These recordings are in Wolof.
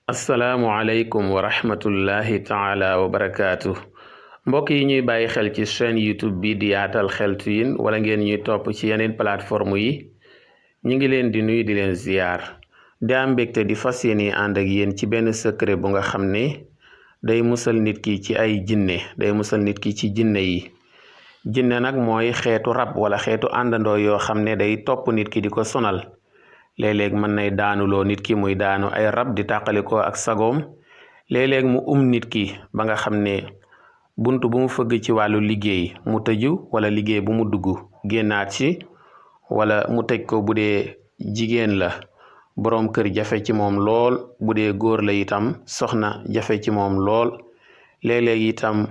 asalaamualeykum wa rahmatullahi taala wa barakaatu mbokk yi ñuy bàyyi xel ci chaîne YouTube bi di yaatal xeltu yin wala ngeen ñuy topp ci yeneen plateforme yi ñu ngi leen di nuyu di leen ziyaar di am mbégte di fas yéene ànd ak yéen ci benn secret bu nga xam ne day musal nit ki ci ay jinne day musal nit ki ci jinne yi jinne nag mooy xeetu rab wala xeetu àndandoo yoo xam ne day topp nit ki di ko sonal léeg-léeg mën nay daanuloo nit ki muy daanu ay rab di tàqalikoo ak sagoom léeg-léeg mu nit ki ba nga xam ne bunt bu mu fëgg ci wàllu liggéey mu tëju wala liggéey bu mu dugg génnaat ci wala mu tëj ko bu dee jigéen la boroom kër jafe ci moom lool bu dee góor la itam soxna jafe ci moom lool léeg-léeg itam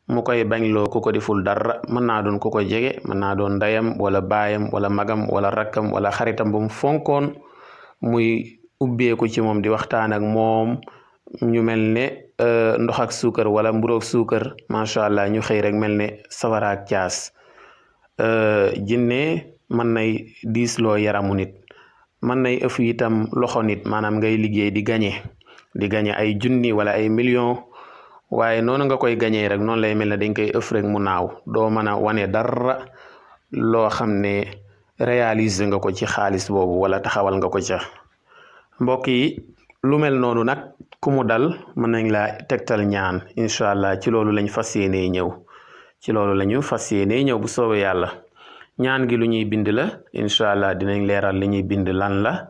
mu koy bañloo ku ko deful dara mën naa doon ku ko jege mën naa doon ndeyam wala baayam wala magam wala rakkam wala xaritam bu mu fonkoon muy ubbeeku ci moom di waxtaan ak moom ñu mel ne ndox ak suukar wala mburoog suukar macha allah ñu xëy rek mel ne sawara ak caas jinne mën nay diisloo yaramu nit mën nay ëff itam loxo nit maanaam ngay liggéey di gañe ay junni wala ay million waaye noonu nga koy gañee rek noonu lay mel ne dañ koy ëff rek mu naaw doo mën a wane dara loo xam ne réaliser nga ko ci xaalis boobu wala taxawal nga ko ca mbokk yi lu mel noonu nag ku mu dal mën nañ laa tegtal ñaan incha allah ci loolu lañ fas yéenee ñëw bu soobee yàlla ñaan gi lu ñuy bind la incha allah dinañ leeral li ñuy bind lan la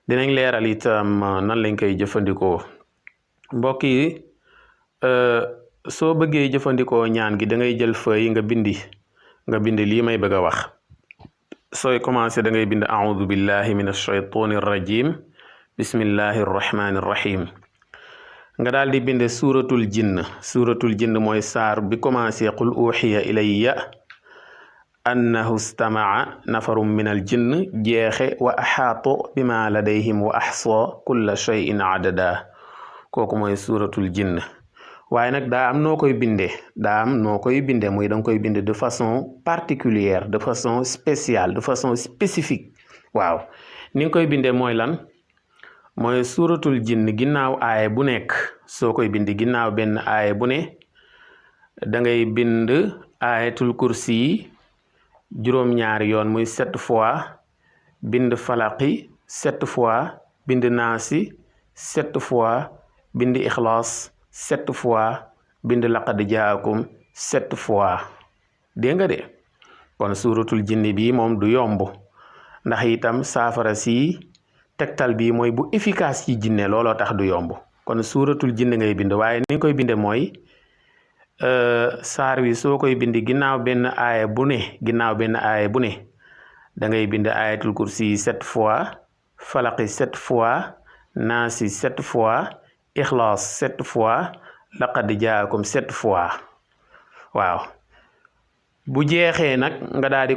dinañ leeral itam nan lañ koy jëfandikoo mbokk yi soo bëggee jëfandikoo ñaan gi da ngay jël feuille nga bind lii may bëgg a wax sooy commencé da ngay bind a'udhu billahi min ash-shaytani rajim bismillahi rrahmani rrahim nga daal di bind suuratul jinn mooy saar bi commencé qul uxiya ilayya annahu istama'a nafarum min al jinn jeexe wa axaatu bima ladayhim wa axsa kulla shay'in adada kooku mooy suuratul jinn waaye nag daa am noo koy bindee muy danga koy bind de façon particulière de façon spéciale de façon spécifique waaw ni nga koy bindee mooy lan mooy suuratul jinn ginnaaw aaye bu nekk soo koy bind ginnaaw benn aaye bu ne da ngay bind aayatul kursi yi juróom-ñaari yoon muy 7 fois bind falaqi 7 fois bind naasi 7 fois bind ixlaas 7 fois bind laqad jaakum 7 fois dégg nga de kon suuratul jinni bi moom du yomb ndax itam saafara si tegtal bi mooy bu efficace ci jinne looloo tax du yomb kon suuratul jinni ngay bind waaye ni koy binde mooy saar wi soo koy bind ginnaaw benn aaya bu ne da ngay bind aayatul kursi 7 fois falaqi 7 fois naasi 7 fois ixlaas 7 fois laqad jaakum 7 fois waaw bu jeexee nag nga daal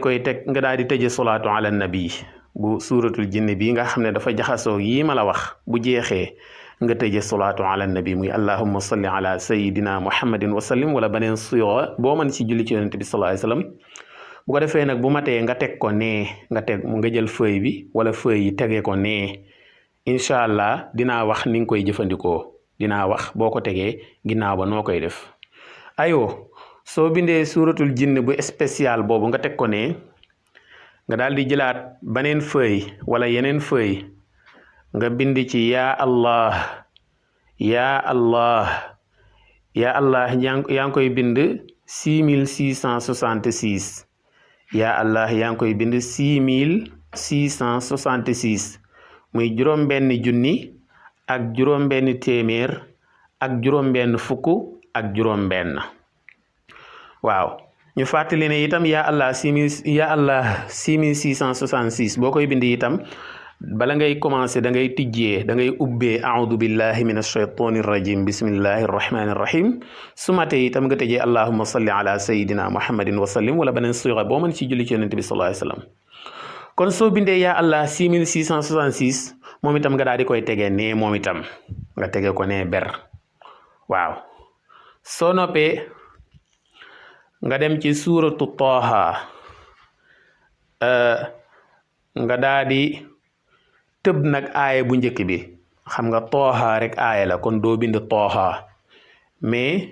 di tëje salaatu ala nabi bu suuratul jinni bi nga xam ne dafa jaxasoo yii ma la wax bu jeexee nga tëje salaatu ala nabi muy allahumma salli ala sayidina muhammadin wa sallim wala beneen suyo boo mën ci julli ci yonent bi sallallahu alayhi wasallam bu ko defee nag bu matee nga teg ko nee nga jël feuille bi wala feuille yi tege ko nee incha allah dinaa wax ni nga koy jëfandikoo dinaa wax boo ko tegee ginnaaw ba noo koy def ayoo soo bindee suuratul jinn bu spécial boobu nga teg ko ne nga daal di jëlaat beneen feuille wala yeneen feuille nga bind ci yaa allah yaa allah yaa ngi koy bind 6666 yaa allah yaa ngi koy bind 6666 muy juróom-benn junni ak juróom-benn téeméer ak juróom-benn fukk ak juróom-benn waaw ñu fàttali ne itam yaa allah 6666 boo koy bind itam bala ngay commencé da ngay ubbee a'udhu billahi min ash-shaytani rajim bismillahi rrahmani rrahim su matee itam nga tëjee allahumma salli ala sayidina muhammadin wa sallim wala beneen suura boo mën ci julli ci yonent bi sallallahu alayhi wasallam kon soo bindee yaa allah 6666 moom itam nga daal di koy tegee nee moom itam nga tege ko nee ber waaw soo noppee nga dem ci suuratu Taaha nga daal di tëb nag aaya bu njëkk bi xam nga tooha rek aaya la kon doo bind tooha mais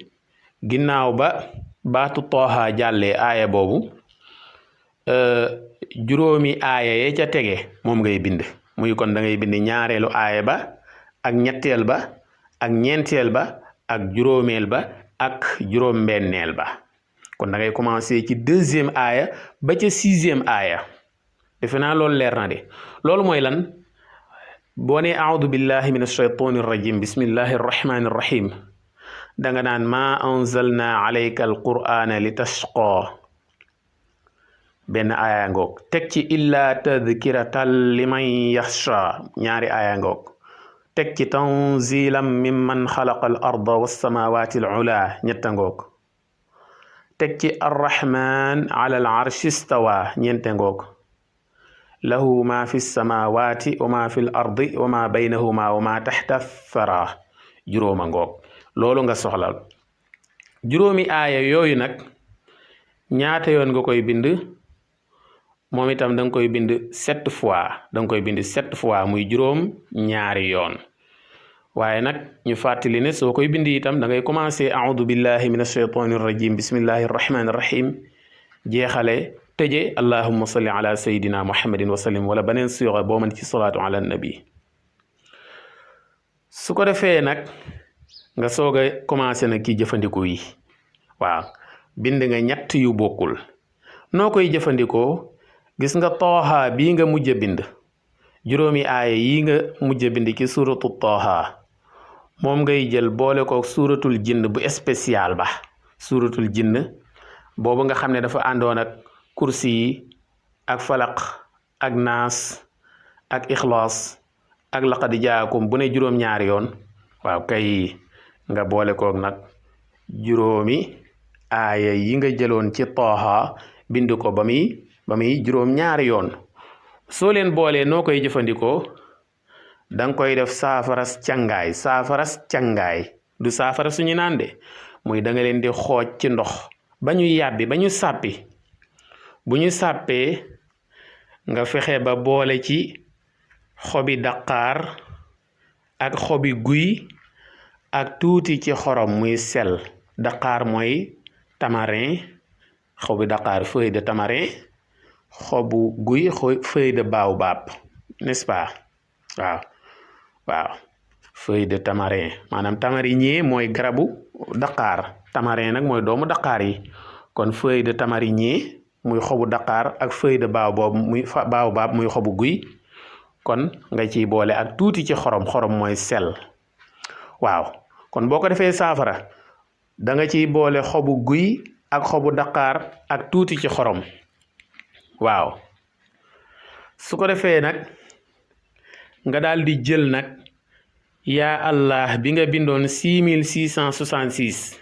ginnaaw ba baatu tooha jàllee aaya boobu juróomi aaya ye ca tege moom ngay bind muy kon da ngay bind ñaareelu aaya ba ak ñetteel ba ak ñeenteel ba ak juróomeel ba ak juróom-benneel ba kon da ngay commencer ci deuxième aaya ba ca sixième aaya defe naa loolu leer na de loolu mooy lan boo nee aoudu billahi min alshaytani irrajim bismillahi arrahmani irrahim da nga naan ma anzalna alayka alqur'ana li tashqa benn aaya ngoog teg ci illa tadkiratan liman yaxsha ñaari aaya ngoog teg ci tanzilan mimman xalaqa al arda wassamawati al ula ñetta ngoog teg ci arrahman ala al arshi istawa ñeente ngoog lahu ma fi samawati wa ma fi l ardi wa ma baynahuma wa ma taxta thara juróoma ngoog loolu nga soxlal juróomi aaya yooyu nag ñaata yoon nga koy bind moom itam da nga koy bind 7 fois da nga koy bind 7 fois muy juróom ñaari yoon waaye nag ñu fàttali ne soo koy bind itam da ngay commencer a'udhu billahi minash shaytanir rajim bismillahir rahmanir rahim jeexale tëje allahumma salli ala sayidina muhammadin wa sallim wala beneen suura boo mën ci salaatu ala nabi su ko defee nag nga soog a commencé nag ki jëfandikoo yi waaw bind nga ñett yu bokkul noo koy jëfandikoo gis nga tooha bii nga mujj a bind juróomi aaya yi nga mujj a bind ci suuratu tooha moom ngay jël boole ko suuratul jinn bu spécial ba suuratul jinn boobu nga xam ne dafa àndoon ak kursi yi ak falaq ak naas ak ixlaas ak laqad jaakum bu ne juróom-ñaari yoon waaw kay nga boole koog nag juróomi aaya yi nga jëloon ci tooha bind ko ba muy juróom-ñaari yoon soo leen boolee noo koy jëfandikoo danga koy def saafaras càngaay du saafara suñu naan de muy da nga leen di xooj ci ndox ba ñu yàbbi ba ñu sàppi bu ñu sàppee nga fexe ba boole ci xobi daqaar ak xobi guy ak tuuti ci xorom muy sel daqaar mooy tamarin xobi daqaar feuille de tamarin xobu guy feuille de baobab n'est-ce pas waaw feuille de tamarin maanaam tamarinier mooy garabu daqaar tamarin nag mooy doomu daqaar yi kon feuille de tamarinier muy xobu daqaar ak feuille de baobab muy xobu guy kon nga ciy boole ak tuuti ci xorom mooy sel waaw kon boo ko defee saafara da nga ciy boole xobu guy ak xobu daqaar ak tuuti ci xorom waaw su ko defee nag nga daal di jël nag yaa allah bi nga bindoon 6666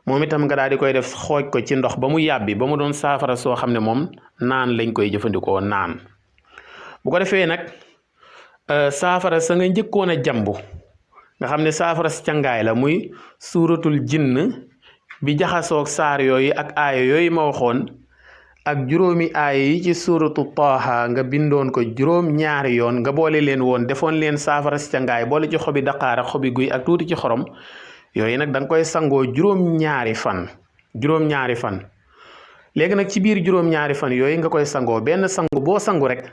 moom itam nga daal di koy def xooj ko ci ndox ba mu yàbbi ba mu doon saafara soo xam ne moom naan lañ koy jëfandikoo naan bu ko defee nag saafara sa nga njëkkoon a jàmbu nga xam ne saafara sa càngaay la muy suuratul jinn bi jaxasoog saar yooyu ak aaya yooyu ma waxoon ak juróomi aaya yi ci suuratu taaha nga bindoon ko juróom-ñaari yoon nga boole leen woon defoon leen saafara sa càngaay boole ci xobi daqaar ak xobi guy ak tuuti ci xorom yooyu nag da nga koy sangoo juróom-ñaari fan léegi nag ci biir juróom-ñaari fan yooyu nga koy sangoo benn sangu boo sangu rek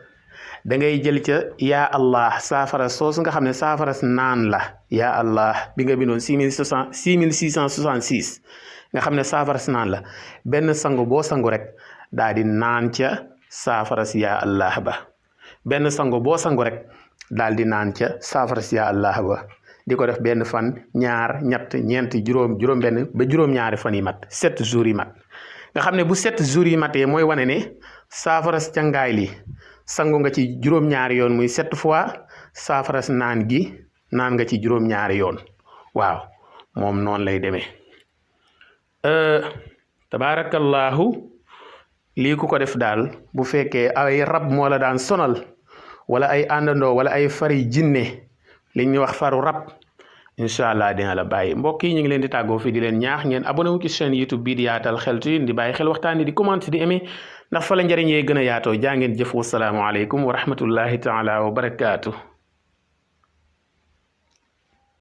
da ngay jël ca yaa allah saafara soosu nga xam ne saafara naan la yaa allah bi nga bindoon 6666 nga xam ne saafara naan la benn sangu boo sangu rek daa di naan ca saafara si yaa allah ba benn sangu boo sangu rek daal di naan ca saafara si yaa allah ba di ko def benn fan ñaar ñett ñeent juróom benn ba juróom-ñaari fan yi mat 7 jours yi mat nga xam ne bu 7 jours yi matee mooy wane ne saafara si càngaay li sangu nga ci juróom-ñaari yoon muy 7 fois saafara si naan gi naan nga ci juróom-ñaari yoon waaw moom noonu lay demee tabaarakallahu lii ku ko def daal bu fekkee ay rab moo la daan sonal wala ay àndandoo wala ay fari jinne li ñuy wax faru rab incha allah dina la bàyyi mbokk yi ñu ngi leen di tàggoo fii di leen ñaax ngeen abonné wu ci chaîne YouTube bii di yaatal xeltu yi di bàyyi xel waxtaan yi di commenter di aimer ndax fa la njëriñ yee gën a yaatoo jaa ngeen jëf wasalaamu aleykum wa rahmatullahi taala wa barakaatu.